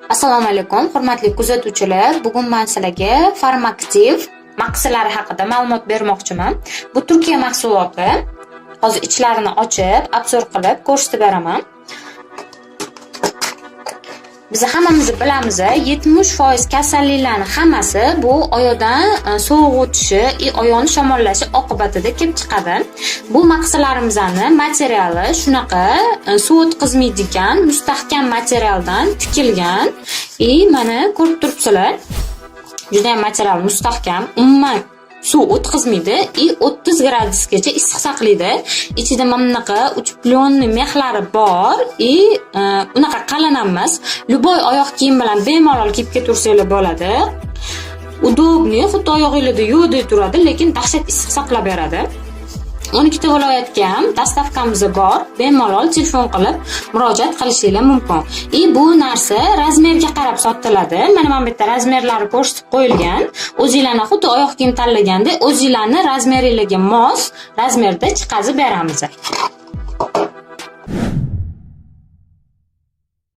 Assalomu alaykum, hurmatli kuzatuvchilar. Bugun men sizlarga Farmaktiv maqsilari haqida ma'lumot bermoqchiman. Bu Turkiya mahsuloti. Hozir ichlarini ochib, обзор qilib ko'rsatib beraman. Biz hammamiz bilamiz, 70% kasalliklarni hammasi bu oyoqdan sovuq o'tishi и oyoqni shamollashi oqibatida kelib chiqadi. Bu maqsalarimizni materiali shunaqa suv o'tkazmaydigan mustahkam materialdan tikilgan и mana ko'rib turibsizlar. Juda ham material mustahkam, umuman suv o'tkazmaydi и 30 gradusgacha issiq saqlaydi. Ichida mana bunaqa утеплённый mexlari bor и unaqa qalin ham emas. Любой oyoq kiyim bilan bemalol kiyib ketaversanglar bo'ladi. Удобный, xuddi oyog'inglarda yo'qdek turadi, lekin dahshat issiq saqlab beradi. 12 ta viloyatga ham доставка miz bor. Bemalol telefon qilib murojaat qilishinglar mumkin. И bu narsa размер ga qarab sotiladi. Mana bu yerda размер lari ko'rsatib qo'yilgan. O'zinglarni xuddi oyoq kiyim tanlaganda o'zinglarni размер inglarga mos размер da chiqazib beramiz.